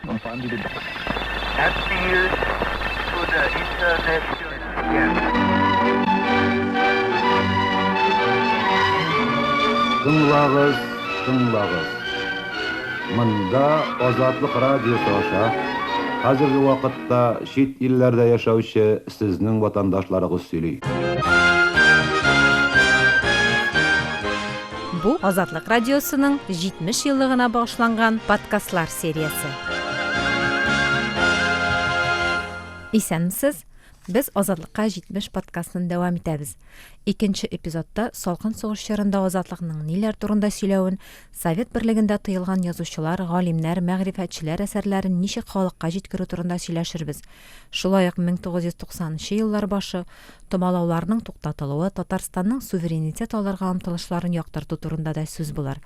Appeal to the international guest. Тыңлагыз, тыңлагыз. Монда Азатлык радиосы аша хәзерге вакытта чит илләрдә яшәүче сезнең ватандашларыгыз сөйли. Бу Азатлык радиосының 70 еллыгына багышланган подкастлар сериясе. Исәнмесез! Без Азатлыкка 70 подкастын дәвам итәбез. Икенче эпизодта салкын сугыш чорында Азатлыкның ниләр турында сөйләвен, Совет берлегендә тыелган язучылар, галимнәр, мәгърифәтчеләр әсәрләрен ничек халыкка җиткерү турында сөйләшербез. Шулай ук 1990 нчы еллар башы, томалауларның туктатылуы, Татарстанның суверенитет алырга омтылышларын яктырту турында да сүз булыр.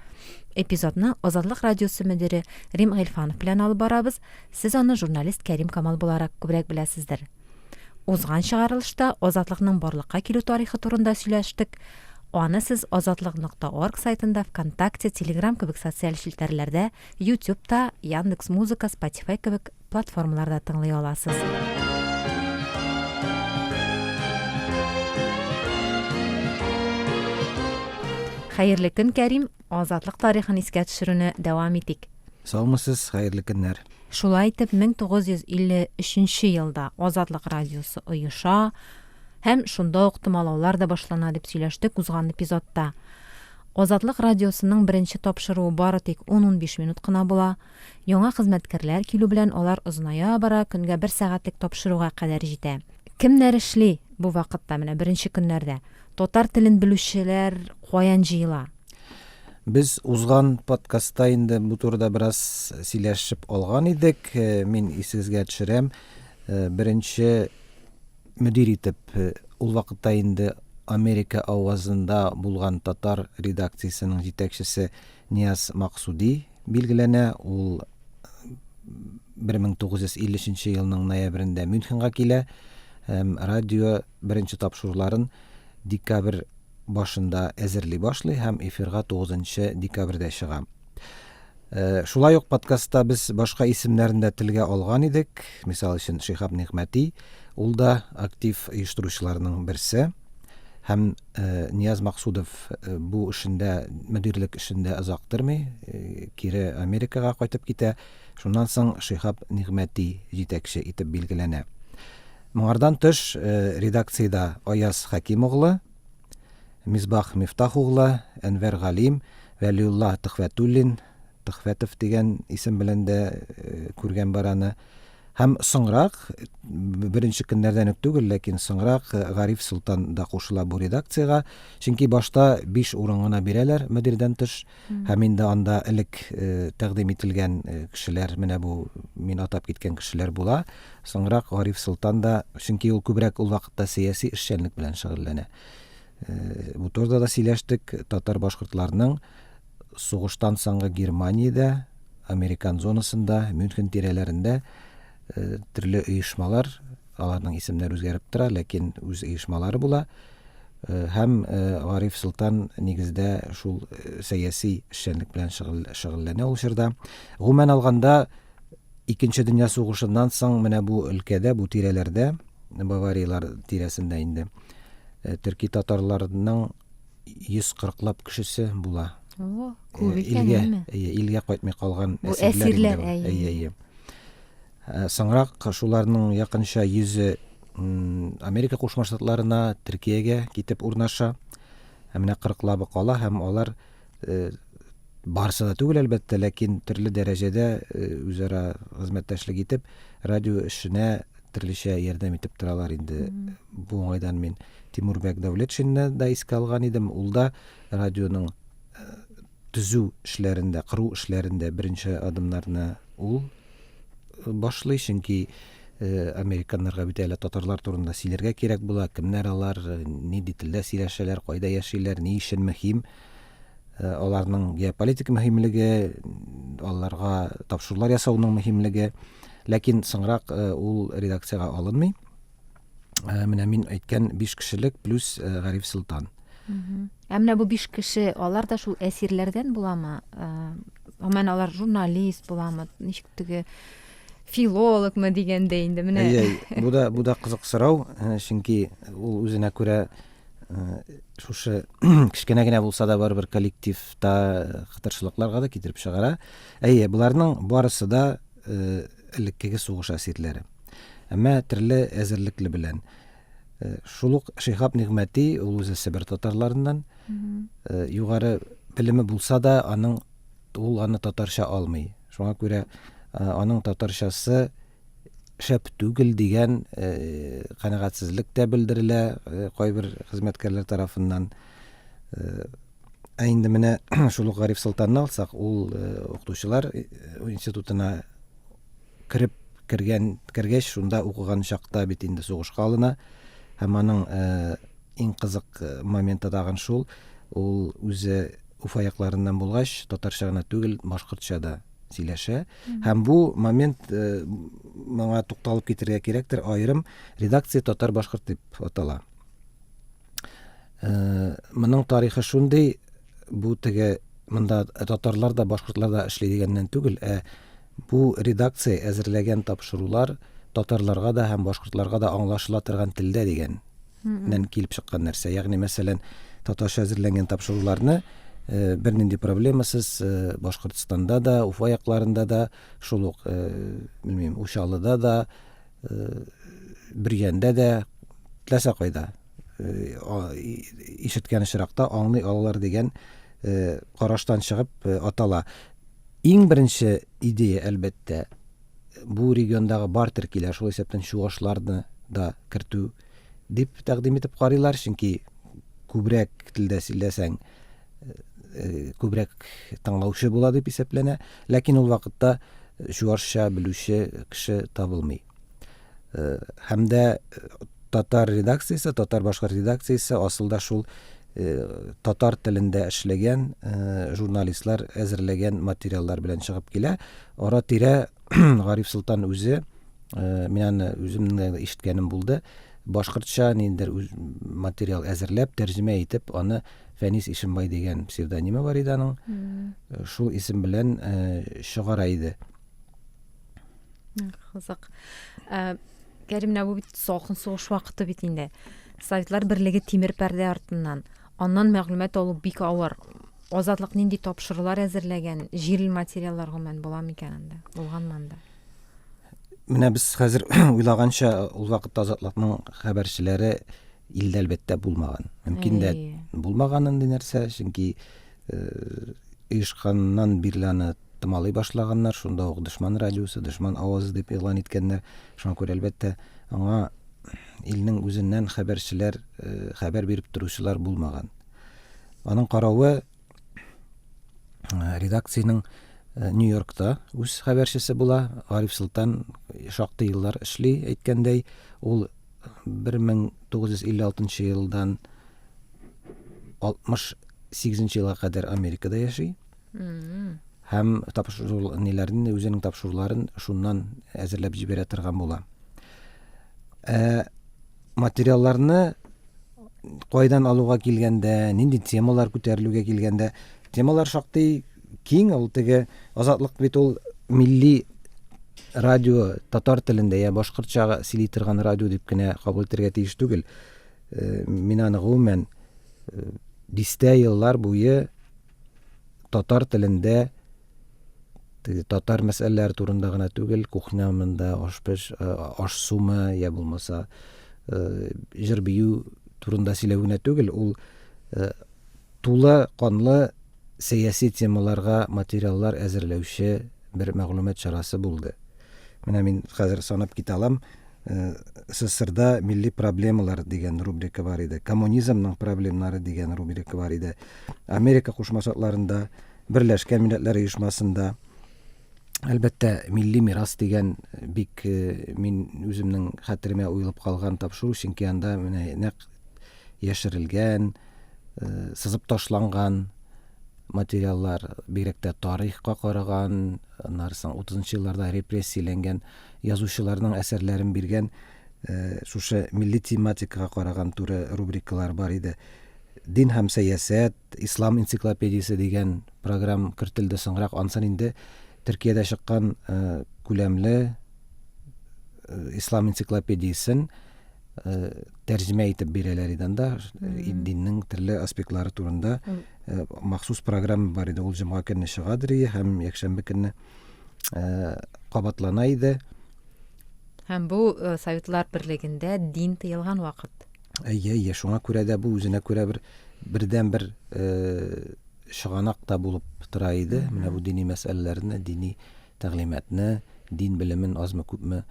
Эпизодны Азатлык радиосы мөдире Рим Гыйльфанов белән алып барабыз, сез аны журналист Кәрим Камал буларак күбрәк беләсездер. Узган чыгарылышта Азатлыкның барлыкка килү тарихы турында сөйләштек. Аны сез азатлык нокта орг сайтында, ВКонтакте, Телеграм кебек социаль челтәрләрдә, Ютубта, Яндекс Музыка, Spotify кебек платформаларда тыңлый аласыз. Хәерле көн, Кәрим! Азатлык тарихын искә төшерүне дәвам итик. Саумысыз, хәерле көннәр! Шулай итеп, 1953 елда Азатлык радиосы оеша һәм шунда ук томалаулар да башлана дип сөйләштек узган эпизодта. Азатлык радиосының беренче тапшыруы бары тик ун-унбиш минут кына була. Яңа хезмәткәрләр килү белән алар озыная бара, көнгә бер сәгатьлек тапшыруга кадәр җитә. Кемнәр эшли бу вакытта, менә беренче көннәрдә? Татар телен белүчеләр каян җыела? Без узган подкастта инде бу турыда бераз сөйләшеп алган идек. Э, мин исегезгә төшерәм. Э, беренче мөдир итеп э, ул вакытта инде Америка авазында булган татар редакциясенең җитәкчесе Нияз Максуди билгеләнә. Ул 1953 елның ноябрендә Мюнхенга килә һәм радио беренче тапшыруларын декабрь башында әзерли башлый һәм эфирга 9 декабрьдә чыга. Э, шулай ук подкастта без башка исемнәрен дә телгә алган идек. Мисал өчен Шихаб Нигъмәти, ул да актив оештыручыларның берсе. Һәм э, Нияз Максудов э, бу эшендә, мөдирлек эшендә озак тормый, э, кире Америкага кайтып китә. Шуннан соң Шихаб Нигъмәти җитәкче итеп билгеләнә. Моңардан тыш, редакциядә Аяз Хәким углы, Мисбах Мифтах углы, Әнвәр Галим, Вәлиулла Төхвәтуллин, Төхвәтов дигән исем белән дә күргән бар аны. Һәм соңрак, беренче көннәрдән үк түгел, ләкин соңрак Гариф Солтан да кушыла бу редакциягә. Чөнки башта 5 урын гына бирәләр мөдирдән тыш. Һәм инде анда элек тәкъдим ителгән кешеләр, менә бу мин атап киткән кешеләр була. Соңрак Гариф Солтан да, чөнки ул күбрәк ул вакытта сәяси эшчәнлек белән шөгыльләнә. Бу турыда да сөйләштек. Татар-башкортларның Сугыштан соңгы Германиядә, американ зонасында, Мюнхен тирәләрендә э, төрле оешмалар, аларның исемнәре үзгәреп тора, ләкин үз оешмалары була. Э, һәм э, Гариф Солтан нигездә шул сәяси эшчәнлек белән шөгыльләнә ул чорда. Гомумән алганда, Икенче дөнья сугышыннан соң менә бу өлкәдә, бу тирәләрдә, Баварияләр тирәсендә инде төрки татарларның 140 лап кешесе була. О, күп э, икән, илгә, әйе, илгә кайтмый калган Бу әсирләр, әйе. Әйе, әйе. Э, соңрак шуларның якынча йөзе Америка Кушма Штатларына, Төркиягә китеп урнаша. Ә менә 40 лабы кала һәм алар э, барысы да түгел, әлбәттә, ләкин төрле дәрәҗәдә үзара хезмәттәшлек итеп, радио эшенә төрлечә ярдәм итеп торалар инде. Бу уңайдан мин Тимурбәк Дәүләтшинны да искә алган идем. Ул да радионың э, төзү эшләрендә, кору эшләрендә беренче адымнарны ул э, башлый, чөнки э, американнарга бит әле татарлар турында сөйләргә кирәк була, кемнәр алар, нинди телдә сөйләшәләр, кайда яшиләр, ни өчен мөһим. Аларның геополитик мөһимлеге, аларга тапшырулар ясауның мөһимлеге. Ләкин соңрак ул редакциягә алынмый. Ә, менә мин әйткән биш кешелек плюс э, Гариф Солтан. Ә менә бу биш кеше, алар да шул әсирләрдән буламы? Э, гомумән, алар журналист буламы? Ничек теге? филологмы дигәндәй инде менә. Әйе, бу да бу да кызык сорау, э, чөнки ул үзенә күрә э, шушы кечкенә генә булса да барыбер коллективта э, кытыршылыкларга да китереп чыгара. Әйе, боларның барысы да элеккеге сугыш әсирләре. Әмма төрле әзерлекле белән. Шул ук Шиһаб Нигъмәти, ул үзе Себер татарларыннан. Югары белеме булса да, аның ул аны татарча алмый. Шуңа күрә аның татарчасы шәп түгел дигән канәгатьсезлек тә белдерелә кайбер хезмәткәрләр тарафыннан. Ә инде менә шул ук Гариф Солтанны алсак, ул укытучылар институтына кереп кергән кергәч шунда укыган чакта бит инде сугышка алына һәм аның э, иң кызык э, моменты тагын шул ул үзе Уфа якларыннан булгач татарча гына түгел башкортча да сөйләшә һәм бу момент э, моңа тукталып китергә кирәктер аерым редакция татар башкорт дип атала Э, моның тарихы шундый, бу теге монда татарлар да, башкортлар да эшли дигәннән түгел, ә бу редакция әзерләгән тапшырулар татарларга да һәм башкортларга да аңлашыла торган телдә дигән нән килеп чыккан нәрсә. Ягъни, мәсәлән, татарча әзерләнгән тапшыруларны э, бернинди проблемасыз э, Башкортстанда да, Уфа якларында да, шул ук, белмим, Учалыда да, Бөрйәндә дә, теләсә кайда ишеткән очракта аңлый алалар дигән караштан чыгып атала. Иң беренче идея, әлбәттә, бу региондагы бар төркиләр, шул исәптән чуашларны да кертү дип тәкъдим итеп карыйлар, чөнки күбрәк телдә сөйләсәң, күбрәк тыңлаучы була дип исәпләнә. Ләкин ул вакытта чуашча белүче кеше табылмый. Һәм дә татар редакциясе, татар-башкорт редакциясе асылда шул татар телендә эшләгән журналистлар әзерләгән материаллар белән чыгып килә. Ара-тирә Гариф Солтан үзе, мин аны үземнең дә ишеткәнем булды, башкортча ниндидер материал әзерләп, тәрҗемә итеп, аны Фәнис Ишембай дигән псевдонимы бар иде аның. Шул исем белән чыгара иде. Кызык. Ә, Кәрим, менә бу бит салкын сугыш вакыты бит инде. Советлар берлеге тимер пәрдә артыннан. Аннан мәгълүмат алу бик авыр. Азатлык нинди тапшырулар әзерләгән, җирле материаллар гомумән була микән анда? Булганмы анда? Менә без хәзер уйлаганча, ул вакытта Азатлыкның хәбәрчеләре илдә әлбәттә булмаган. Мөмкин дә булмаган андый нәрсә, чөнки э, оешканнан бирле аны томалый башлаганнар, шунда ук дошман радиосы, дошман авазы дип игълан иткәннәр. Шуңа күрә, әлбәттә, аңа илнең үзеннән хәбәрчеләр, э, хәбәр биреп торучылар булмаган. Аның каравы э, редакциянең э, Нью-Йоркта үз хәбәрчесе була. Гариф Солтан шактый еллар эшли, әйткәндәй, ул 1956 елдан 68 елга кадәр Америкада яши. Һәм тапшыру ниләрен, үзенең тапшыруларын шуннан әзерләп җибәрә торган була. Ә материалларны кайдан алуга килгәндә, нинди темалар күтәрелүгә килгәндә, темалар шактый киң, ул теге Азатлык бит ул милли радио татар телендә я башкортча сөйли торган радио дип кенә кабул итәргә тиеш түгел. Э, мин аны гомумән э, дистә еллар буе татар телендә теге татар мәсьәләләре турында гына түгел, кухнямында аш-пеш, э, аш-сумы я булмаса җыр-бию турында сөйләү генә түгел, ул тулы канлы сәяси темаларга материаллар әзерләүче бер мәгълүмат чарасы булды. Менә мин хәзер санап китә алам. Э, СССРда милли проблемалар дигән рубрика бар иде. Коммунизмның проблемнары дигән рубрика бар иде. Америка Кушма Штатларында, Берләшкән Милләтләр Оешмасында Әлбәттә, милли мирас дигән бик э, мин үземнең хәтеремә уелып калган тапшыру, чөнки анда менә нәкъ яшерелгән, э, сызып ташланган материаллар, бигрәк тә тарихка караган, аннары соң 30 елларда репрессияләнгән язучыларның әсәрләрен биргән э, шушы милли тематикага караган туры рубрикалар бар иде. Дин һәм сәясәт, Ислам энциклопедиясе дигән программ кертелде соңрак. Ансын инде Төркиядә чыккан э, күләмле Ислам энциклопедиясен тәрҗемә итеп бирәләр иде анда. Диннең төрле аспектлары турында махсус программа бар иде. Ул җомга көнне чыгадыр иде һәм якшәмбе көнне кабатлана иде. Һәм бу Советлар берлегендә дин тыелган вакыт. Әйе, әйе, шуңа күрә дә бу үзенә күрә бер бердәнбер чыганак та булып тора иде. Менә бу дини мәсьәләләрне, дини тәгълиматны, дин белемен азмы-күпме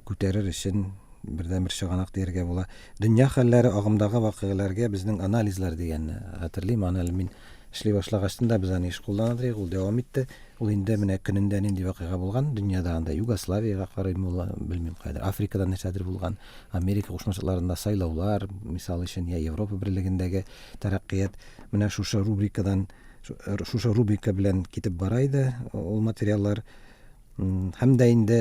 күтәрер өчен бердәнбер чыганак дияргә була. Дөнья хәлләре, агымдагы вакыйгаләргә безнең анализлар дигәнне хәтерлим. Аны әле мин эшли башлагачтын да без аны еш куллана идек, ул дәвам итте. Ул инде менә көнендә нинди вакыйга булган дөньяда, анда Югославиягә карыйм ул, белмим кайдыр, Африкада нәрсәдер булган, Америка Кушма Штатларында сайлаулар, мисал өчен, я Европа берлегендәге тәрәккыят. Менә шушы рубрикадан, шушы рубрика белән китеп бара иде ул материаллар. Һәм дә инде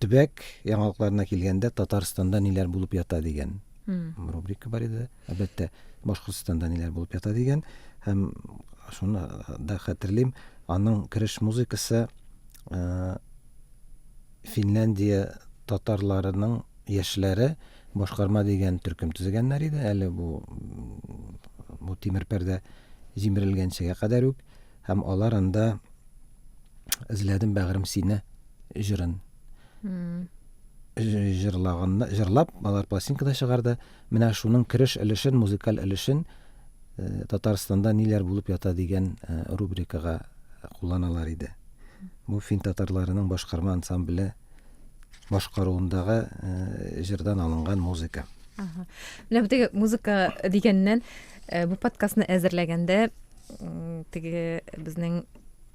төбәк яңалыкларына килгәндә, Татарстанда ниләр булып ята дигән рубрика бар иде. Әлбәттә, Башкортстанда ниләр булып ята дигән. Һәм шуны да хәтерлим, аның кереш музыкасы Финляндия татарларының яшьләре башкарма дигән төркем төзегәннәр иде. Әле бу бу тимер пәрдә җимерелгәнчегә кадәр үк. Һәм алар анда Эзләдем бәгырем сине җырын җырлаган, җырлап, алар пластинка да чыгарды. Менә шуның кереш өлешен, музыкаль өлешен э, Татарстанда ниләр булып ята дигән э, рубрикага кулланалар иде. Бу фин татарларының башкарма ансамбле башкаруындагы э, җырдан алынган музыка. Ага. Менә бу теге музыка дигәннән, бу подкастны әзерләгәндә теге безнең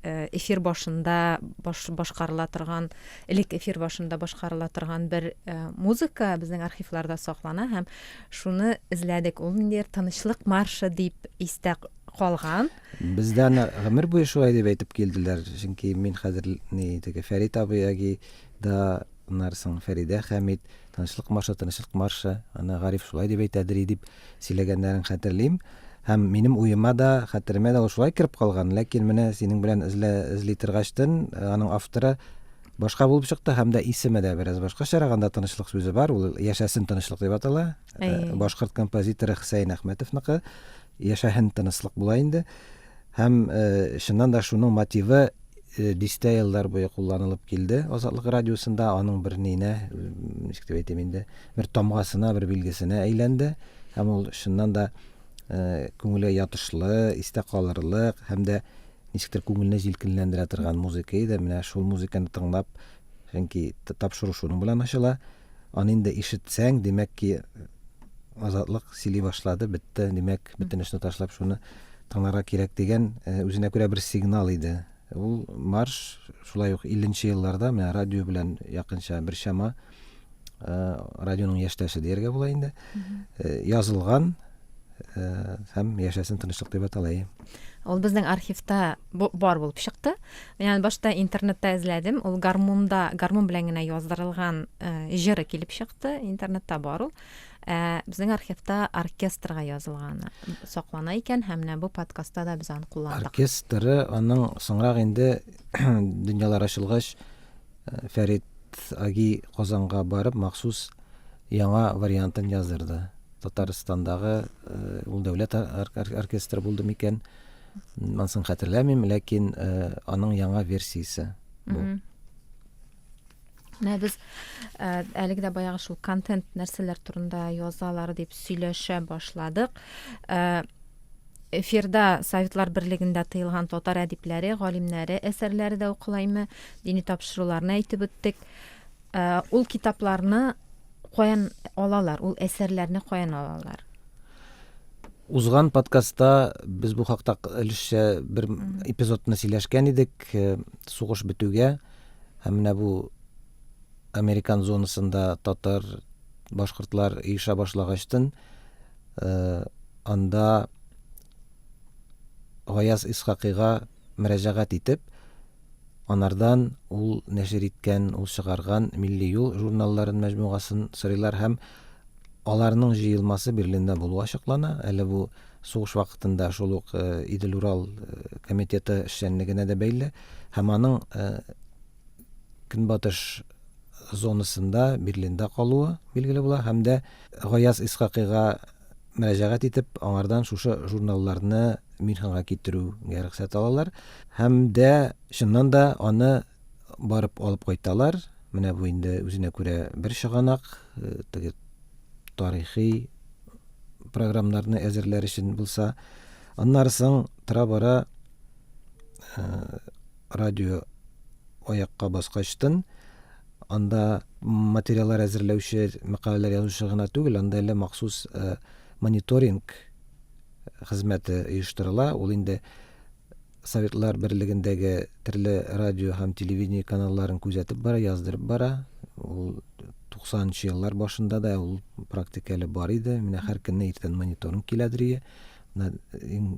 Э, эфир башында баш, башкарыла торган элек эфир башында башкарыла торган бер э, музыка безнең архивларда саклана һәм шуны эзләдек ул ниндидер тынычлык маршы дип истә калган бездә аны гомер буе шулай дип әйтеп килделәр чөнки мин хәзер ни теге фәрит абый әги да аннары соң фәридә хәмит Тынычлык маршы, тынычлык маршы, аны Гариф шулай дип әйтәдер дип сөйләгәннәрен хәтерлим. Һәм минем уема да, хәтеремә дә ул шулай кереп калган. Ләкин менә синең белән эзлә, эзли торгачтын, аның авторы башка булып чыкты һәм дә исеме дә бераз башкачарак. Анда тынычлык сүзе бар, ул Яшәсен тынычлык дип атала. Башкорт композиторы Хөсәен Әхмәтовныкы. Яшәһен тынычлык була инде. Һәм чыннан да шуның мотивы дистә еллар буе кулланылып килде Азатлык радиосында, аның бер нинә, ничек дип әйтим инде, бер тамгасына, бер билгесенә әйләнде. Һәм ул чыннан да күңелгә ятышлы, истә калырлык һәм дә ничектер күңелне җилкенләндерә торган музыка иде. Менә шул музыканы тыңлап, чөнки тапшыру шуның белән ачыла. Аны инде ишетсәң, димәк ки, Азатлык сөйли башлады, бетте, димәк, бөтен эшне ташлап шуны тыңларга кирәк дигән э, үзенә күрә бер сигнал иде. Ул марш шулай ук 50 нче елларда менә радио белән якынча бер чама э, радионың яшьтәше дияргә була инде. Э, язылган һәм яшәсен тынычлык дип атала. Ул безнең архивта бар булып чыкты. Мин аны башта интернетта эзләдем. Ул гармунда, гармун белән генә яздырылган җыры килеп чыкты. Интернетта бар ул. Ә безнең архивта оркестрга язылганы саклана икән һәм менә бу подкастта да без аны кулландык. Оркестры аның соңрак инде дөньялар ачылгач э, Фәрит Аги Казанга барып махсус яңа вариантын яздырды. Татарстандагы э, ул дәүләт оркестры булды микән? Ансын хәтерләмим, ләкин э, аның яңа версиясе бу. Менә без э, әлеге дә баягы шул контент нәрсәләр турында язалар дип сөйләшә башладык. Э, эфирда Советлар берлегендә тыелган татар әдипләре, галимнәре әсәрләре дә укылаймы, дини тапшыруларны әйтеп үттек. Э, ул китапларны каян алалар, ул әсәрләрне каян алалар? Узган подкастта без бу хакта өлешчә бер эпизодны сөйләшкән идек. Сугыш бетүгә Һәм менә бу американ зонасында татар, башкортлар оеша башлагачтын, э, анда Гаяз Исхакыйга мөрәҗәгать итеп, анардан ул нәшер иткән, ул чыгарган Милли юл журналларын мәҗмугасын сорыйлар һәм аларның җыелмасы Берлинда булуы ачыклана. Әле бу сугыш вакытында шул ук э, Идел-Урал э, комитеты эшчәнлегенә дә бәйле һәм аның э, Көнбатыш зонасында Берлинда калуы билгеле була һәм дә Гаяз Исхакыйга мөрәҗәгать итеп, аңардан шушы журналларны Мюнхенга китерүгә рөхсәт алалар һәм дә чыннан да аны барып алып кайталар. Менә бу инде үзенә күрә бер чыганак, э, теге тарихи програмнарны әзерләр өчен булса. Аннары соң тора-бара э, радио аякка баскачтын, анда материаллар әзерләүче, мәкаләләр язучы гына түгел, анда әле махсус э, мониторинг хезмәте оештырыла. Ул инде Советлар Берлегендәге төрле радио һәм телевидение каналларын күзәтеп бара, яздырып бара. Ул 90 нчы еллар башында да ул практика әле бар иде. Менә һәр көнне иртән мониторинг киләдер ие. Менә иң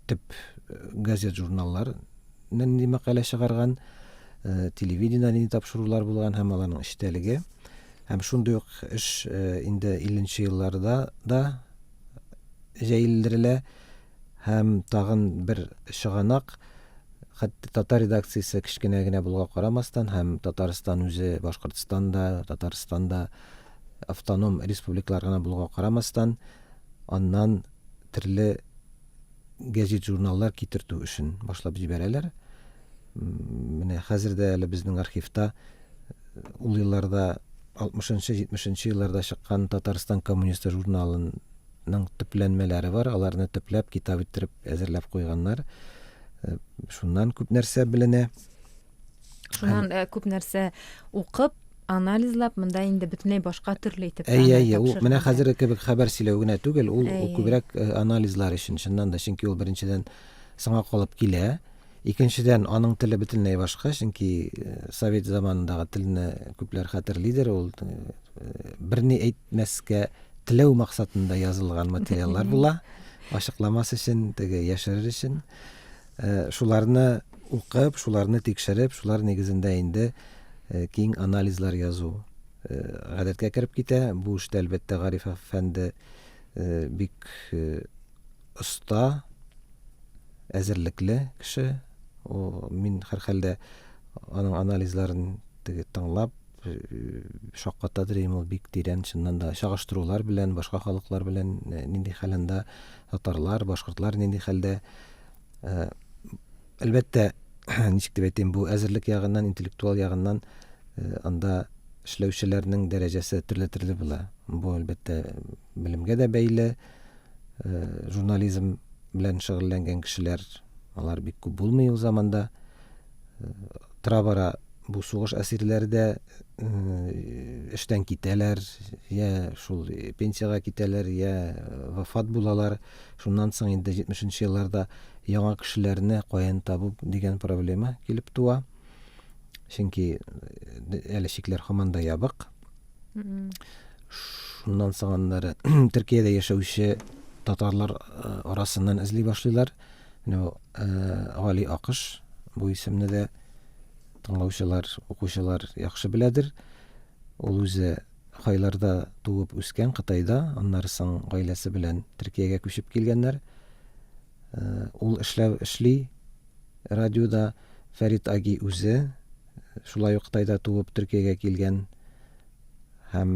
төп э, газет-журналлар нинди мәкалә чыгарган, э, телевидение нинди тапшырулар булган һәм аларның эчтәлеге. Һәм шундый ук эш э, инде 50 нче елларда да җәелдерелә. Һәм тагын бер чыганак, хәтта татар редакциясе кечкенә генә булуга карамастан, һәм Татарстан үзе, Башкортстан да, Татарстан да автоном республикалар гына булуга карамастан, аннан төрле гәзит-журналлар китертү эшен башлап җибәрәләр. Менә хәзер дә әле безнең архивта ул елларда 60-70 елларда чыккан Татарстан коммунисты журналын ның төпләнмәләре бар, аларны төпләп, китап иттереп әзерләп куйганнар. Э, шуннан күп нәрсә беленә. Шуннан э, күп нәрсә укып, анализлап, монда инде бөтенләй башка төрле итеп. Әйе, әйе, ул менә хәзерге кебек хәбәр сөйләү генә түгел, ул, ул күбрәк э, анализлар өчен, чыннан да, чөнки ул беренчедән соңа калып килә. Икенчедән, аның теле бөтенләй башка, чөнки совет заманындагы телне күпләр хәтерлидер, ул берни әйтмәскә теләү максатында язылган материаллар була, ачыкламас өчен, теге яшерер өчен. Э, шуларны укып, шуларны тикшереп, шулар нигезендә инде э, киң анализлар язу э, гадәткә кереп китә. Бу эштә, әлбәттә, Гариф әфәнде бик оста, әзерлекле кеше. Ул, мин һәрхәлдә аның анализларын теге тыңлап, шакката дим, ул бик тирән, чыннан да чагыштырулар белән, башка халыклар белән э, нинди хәл анда, татарлар, башкортлар нинди хәлдә. Э, әлбәттә, ничек дип әйтим, бу әзерлек ягыннан, интеллектуал ягыннан э, анда эшләүчеләрнең дәрәҗәсе төрле-төрле була. Бу, әлбәттә, белемгә дә бәйле. Журнализм белән шөгыльләнгән кешеләр, алар бик күп булмый ул заманда. Тора-бара бу сугыш әсирләре дә эштән китәләр, я шул пенсиягә китәләр, я вафат булалар. Шуннан соң инде 70 елларда яңа кешеләрне каян табу дигән проблема килеп туа. Чөнки әле чикләр һаман да ябык. Шуннан соң аннары Төркиядә яшәүче татарлар арасыннан эзли башлыйлар. Менә Гали Акыш бу исемне дә тыңлаучылар, укучылар яхшы беләдер. Ул үзе Хайларда туып үскән, Кытайда, аннары соң гаиләсе белән Төркиягә күчеп килгәннәр. Ул эшләп эшли радиода. Фәрит Аги үзе шулай ук Кытайда туып Төркиягә килгән һәм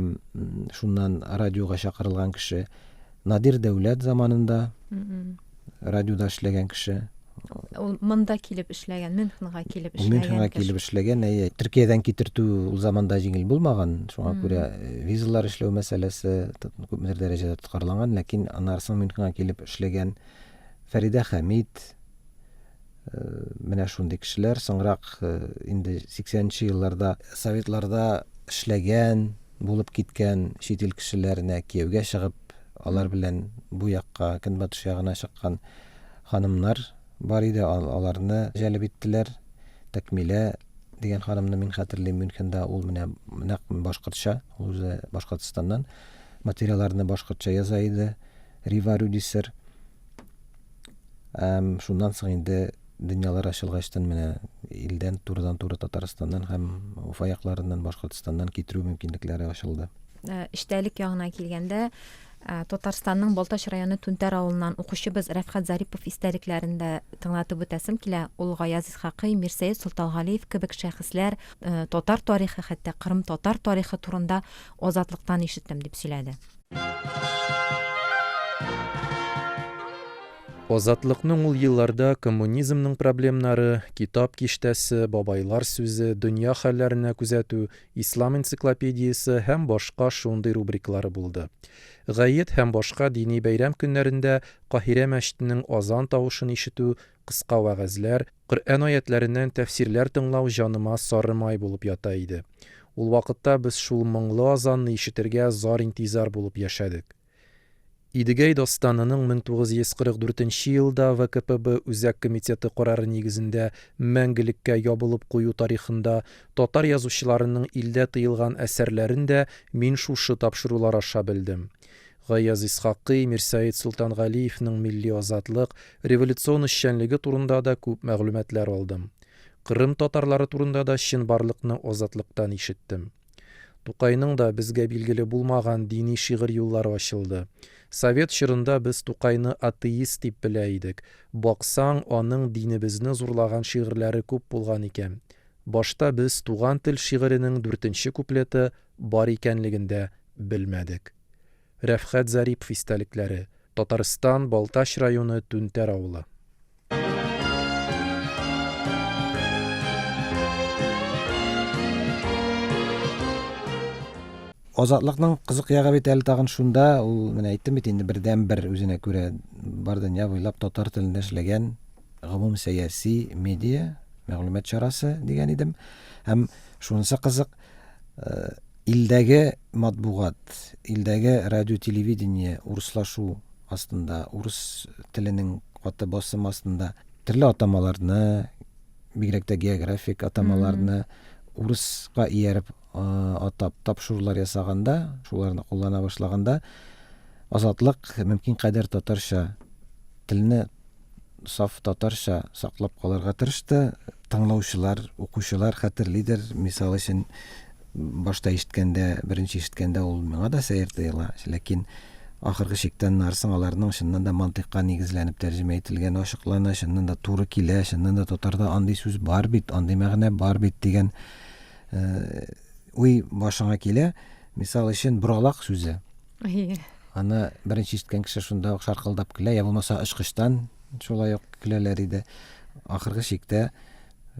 шуннан радиога чакырылган кеше. Надир Дәүләт заманында радиода эшләгән кеше. Ул монда килеп эшләгән, Мюнхенга килеп эшләгән. Мюнхенга килеп эшләгән, әйе. Төркиядән китертү ул заманда җиңел булмаган, шуңа күрә э, визалар эшләү мәсьәләсе күпмедер дәрәҗәдә тоткарланган, ләкин аннары соң Мюнхенга килеп эшләгән Фәридә Хәмид, э, менә шундый кешеләр. Соңрак э, инде 80 елларда советларда эшләгән, булып киткән чит ил кешеләренә кияүгә чыгып, алар белән бу якка, көнбатыш ягына чыккан ханымнар бар иде, аларны җәлеп иттеләр. Тәкмилә дигән ханымны мин хәтерлим, Мюнхенда ул менә нәкъ башкортча, ул үзе Башкортстаннан материалларны башкортча яза иде. Рива Рюдисер. Һәм шуннан соң инде дөньялар ачылгачтан менә илдән турыдан-туры Татарстаннан һәм Уфа якларыннан, Башкортстаннан китерү мөмкинлекләре ачылды. Э, эчтәлек ягына килгәндә, Ә, Татарстанның Балтач районы Түнтәр авылыннан укучыбыз Рәфхәт Зарипов истәлекләрен дә тыңлатып үтәсем килә. Ул Гаяз Исхакый, Мирсәет Солтангалиев кебек шәхесләр, э, татар тарихы, хәтта Кырым татар тарихы турында Азатлыктан ишеттем дип сөйләде. Азатлыкның ул елларда коммунизмның проблемнары, китап киштәсе, бабайлар сүзе, дөнья хәлләренә күзәтү, Ислам энциклопедиясе һәм башка шундый рубрикалары булды. Гает һәм башка дини бәйрәм көннәрендә Каһирә мәчетенең азан тавышын ишетү, кыска вәгазьләр, Коръән аятьләреннән тәфсирләр тыңлау җаныма сары май булып ята иде. Ул вакытта без шул моңлы азанны ишетергә зар-интизар булып яшәдек. Идегәй дастанының 1944 нче елда ВКПб Үзәк Комитеты карары нигезендә мәңгелеккә ябылып кую тарихында татар язучыларының илдә тыелган әсәрләрен дә мин шушы тапшырулар аша белдем. Гаяз Исхакый, Мирсәет Солтангалиевның милли азатлык, революцион эшчәнлеге турында да күп мәгълүматлар алдым. Кырым татарлары турында да чынбарлыкны Азатлыктан ишеттем. Тукайның да безгә билгеле булмаган дини шигырь юллары ачылды. Совет чорында без Тукайны атеист дип белә идек. Баксаң, аның динебезне зурлаган шигырьләре күп булган икән. Башта без Туган тел шигыренең дүртенче куплеты бар икәнлеген дә белмәдек. Рәфхәт Зарипов истәлекләре, Татарстан, Балтач районы, Түнтәр авылы. Азатлыкның кызык ягы бит әле тагын шунда, ул менә әйттем бит инде бердәнбер үзенә күрә бар дөнья буйлап татар телендә эшләгән гомум сәяси медиа, мәгълүмат чарасы дигән идем. Һәм шунысы кызык, э, илдәге матбугат, илдәге радио, телевидение урыслашу астында, урыс теленең каты басымы астында төрле атамаларны, бигрәк тә географик атамаларны урыска ияреп атап тапшырулар ясаганда, шуларны куллана башлаганда, Азатлык мөмкин кадәр татарча телне саф татарча саклап калырга тырышты. Тыңлаучылар, укучылар хәтерлидер, мисал өчен, башта ишеткәндә, беренче ишеткәндә ул миңа да сәер тоела, ләкин ахыргы чиктә аннары аларның чыннан да мантыйкка нигезләнеп тәрҗемә ителгәне ачыклана, чыннан да туры килә, чыннан да татарда андый сүз бар бит, андый мәгънә бар бит дигән э, уй башыңа килә. Мисал өчен, боралак сүзе. Аны беренче ишеткән кеше шунда ук шаркылдап көлә, я булмаса очкычтан шулай ук көләләр иде. Ахыргы чиктә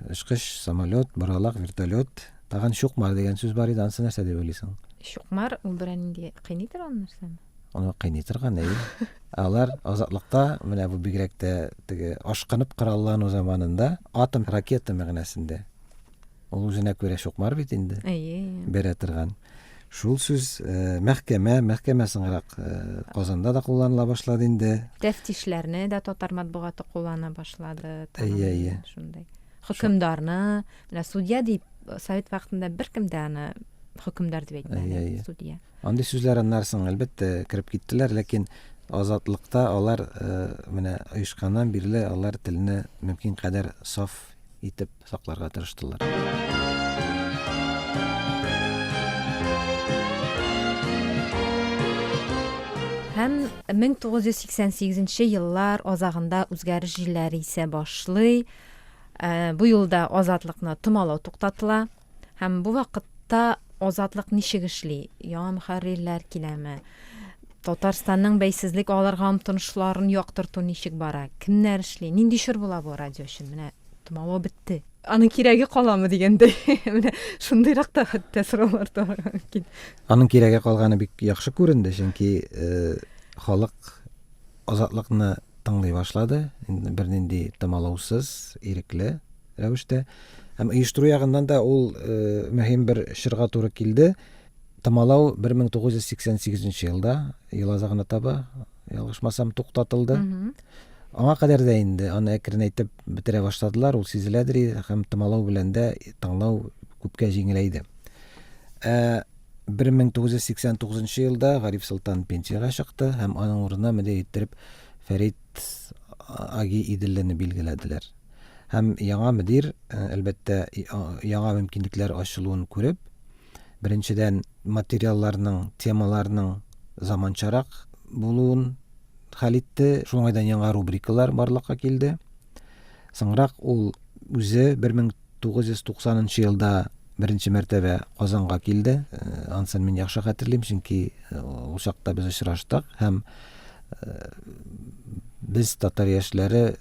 очкыч, самолет, боралак, вертолет, тагын чукмар дигән сүз бар иде, анысы нәрсә дип уйлыйсың? Чукмар ул берәр нинди кыйный торган нәрсәме? Аны кыйный торган, әйе. Алар азатлыкта, менә бу бигрәк тә теге ашкынып кораллану заманында атом ракета мәгънәсендә. Ул үзенә күрә чукмар бит инде. Әйе. Бәрә торган. Шул сүз э, мәхкәмә, мәхкәмә соңрак э, Казанда да кулланыла башлады инде. Тәфтишләрне дә татар матбугаты куллана башлады. Әйе, әйе. Шундый. Хөкемдарны, менә судья дип совет вакытында беркем дә аны хөкемдар дип әйтмәде. Әйе, әйе. Судья. Андый сүзләр аннары соң, әлбәттә, кереп киттеләр, ләкин азатлыкта алар э, менә оешканнан бирле алар телне мөмкин кадәр саф итеп сакларга тырыштылар. Һәм 1988 еллар азагында үзгәреш җилләре исә башлый. Э, бу юлда азатлыкны томалау туктатыла. Һәм бу вакытта азатлык ничек эшли? Яңа мөхәррирләр киләме? Татарстанның бәйсезлек алырга омтылышларын яктырту ничек бара? Кемнәр эшли? Нинди чор була бу радио өчен? Менә томалау бетте. Аның кирәге каламы дигәндәй. Менә шундыйрак та хәтта сораулар туарга мөмкин. Аның кирәге калганы бик яхшы күренде, чөнки э, халык азатлыкны тыңлый башлады, бернинди томалаусыз, ирекле рәвештә. Һәм оештыру ягыннан да ул э, мөһим бер чорга туры килде. Томалау 1988 елда, ел азагына таба, ялгышмасам, туктатылды. Аңа кадәр дә инде аны әкренәйтеп бетерә башладылар, ул сизеләдер иде, һәм томалау белән дә тыңлау күпкә җиңеләйде. Ә 1989 елда Гариф Солтан пенсиягә чыкты һәм аның урынына мөдир иттереп Фәрит Аги Иделлене билгеләделәр. Һәм яңа мөдир, әлбәттә, яңа мөмкинлекләр ачылуын күреп, Беренчедән, материалларның, темаларның заманчарак булуын хәл итте. Шул уңайдан яңа рубрикалар барлыкка килде. Соңрак ул үзе 1990 нчы елда беренче мәртәбә Казанга килде. Э, анысын мин яхшы хәтерлим, чөнки э, ул чакта без очраштык һәм э, без татар яшьләре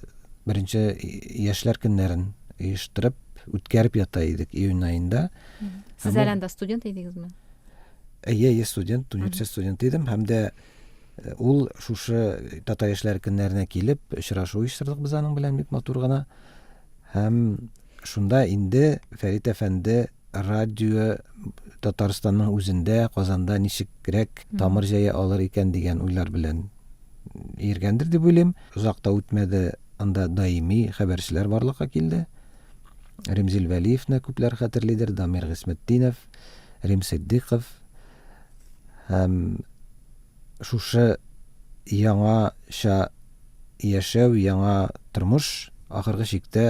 беренче яшьләр көннәрен оештырып үткәреп ята идек июнь аенда. Сез әле анда студент идегезме? Әйе, әйе, студент, университет студенты идем һәм дә э, ул шушы татар яшьләр көннәренә килеп, очрашу оештырдык без аның белән бик матур гына. Һәм шунда инде Фәрит әфәнде радио Татарстанның үзендә, Казанда ничегрәк тамыр җәя алыр икән дигән уйлар белән йөргәндер дип уйлыйм. Озак та үтмәде, анда даими хәбәрчеләр барлыкка килде. Ремзил Вәлиевне күпләр хәтерлидер, Дамир Гыйсметдинов, Рим Ситдыйков һәм шушы яңача яшәү, яңа тормыш ахыргы чиктә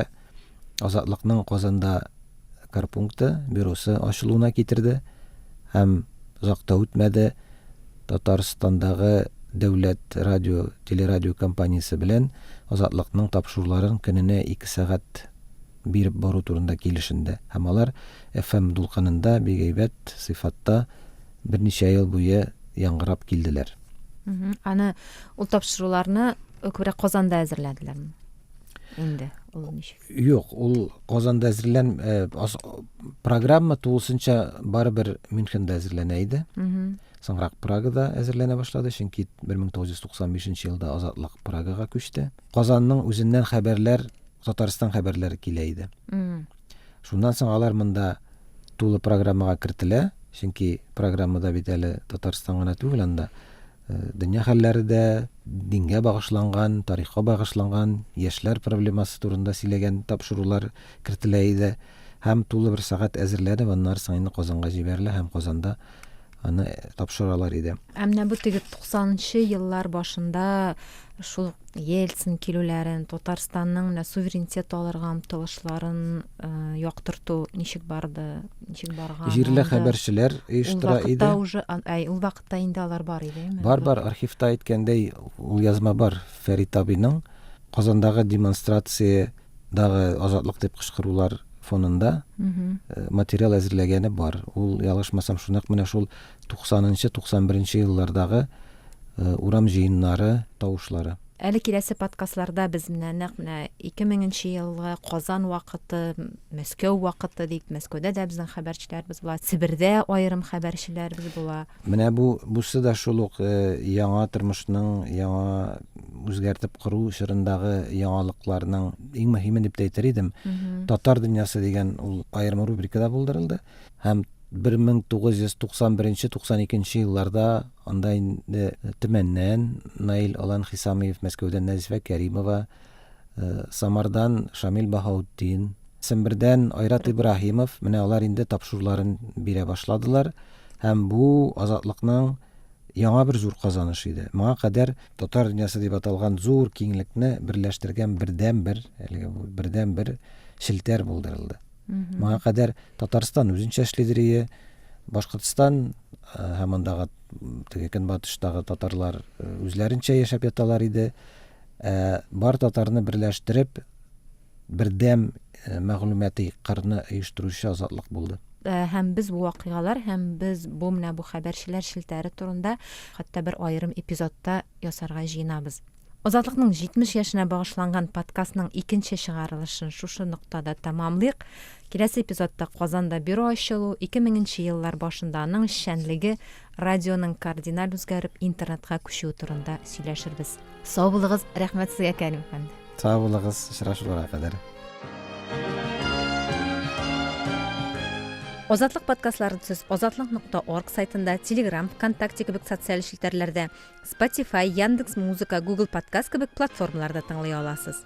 Азатлыкның Казанда корпункты, бюросы ачылуына китерде һәм озак та үтмәде, Татарстандагы дәүләт радио, телерадио компаниясе белән Азатлыкның тапшыруларын көненә 2 сәгать биреп бару турында килешенде һәм алар FM дулкынында бик әйбәт сыйфатта берничә ел буе яңгырап килделәр. Аны ул тапшыруларны күбрәк Казанда әзерләделәрме? Инде ул ничек? Юк, ул Казанда әзерлән э, программа тулысынча барыбер Мюнхенда әзерләнә иде. Соңрак Прагада әзерләнә башлады, чөнки 1995 елда Азатлык Прагага күчте. Казанның үзеннән хәбәрләр Татарстан хәбәрләре килә иде. Шуннан соң алар монда тулы программага кертелә, чөнки программада бит әле Татарстан гына түгел, анда э, дөнья хәлләре дә, дингә багышланган, тарихка багышланган, яшьләр проблемасы турында сөйләгән тапшырулар кертелә иде. Һәм тулы бер сәгать әзерләнеп, аннары соң инде Казанга җибәрелә һәм Казанда аны тапшыралар иде. Ә менә бу теге 90 нчы еллар башында шул Ельцин килүләрен, Татарстанның менә суверенитет алырга омтылышларын э, яктырту ничек барды, ничек барган? Җирле хәбәрчеләр оештыра иде. Ул вакытта уже, әй, ул вакытта инде алар бар иде, әйме? Бар, бар, архивта әйткәндәй, ул язма бар. Фәрит абыйның Казандагы демонстрация дагы азатлык дип кычкырулар фонында э, материал әзерләгәне бар. Ул, ялгышмасам, шунак менә шул 90-нчы, 91-нче еллардагы э, урам җыеннары тавышлары. Әле киләсе подкастларда без менә нәкъ менә 2000 нче елгы Казан вакыты, Мәскәү вакыты дип, Мәскәүдә дә безнең хәбәрчеләребез була, Себердә аерым хәбәрчеләребез була. Менә бу бусы да шул ук э, яңа тормышның, яңа үзгәртеп кору чорындагы яңалыкларның иң мөһиме дип тә әйтер идем. Татар дөньясы дигән ул аерым рубрика да булдырылды. Һәм 1991-92 елларда анда инде Төмәннән Наил Алан Хисамиев, Мәскәүдән Нәзифә Кәримова, э, Самардан Шамил Баһаутдин, Сембердән Айрат Ибраһимов, менә алар инде тапшыруларын бирә башладылар. Һәм бу Азатлыкның яңа бер зур казаныш иде. Моңа кадәр Татар дөньясы дип аталган зур киңлекне берләштергән бердәнбер, әлеге бу бердәнбер челтәр булдырылды. Моңа кадәр Татарстан үзенчә эшлидер ие, Башкортстан э, һәм андагы теге көнбатыштагы татарлар э, үзләренчә яшәп яталар иде. Ә бар татарны берләштереп, бердәм э, мәгълүмати кырны оештыручы Азатлык булды. Э, һәм без бу вакыйгалар һәм без бу менә бу хәбәрчеләр челтәре турында хәтта бер аерым эпизодта ясарга җыенабыз. Азатлыкның 70 яшенә багышланган подкастның икенче чыгарылышын шушы ноктада тәмамлыйк. Киләсе эпизодта Казанда бюро ачылу, 2000 нче еллар башында аның эшчәнлеге, радионың кардиналь үзгәреп интернетка күчүе турында сөйләшербез. Сау булыгыз, рәхмәт сезгә, Кәрим әфәнде. Сау булыгыз, очрашуларга кадәр. Азатлык подкастларын сез азатлык.орг сайтында, Telegram, ВКонтакте кебек социаль челтәрләрдә, Spotify, Яндекс Музыка, Google Подкаст кебек платформаларда тыңлый аласыз.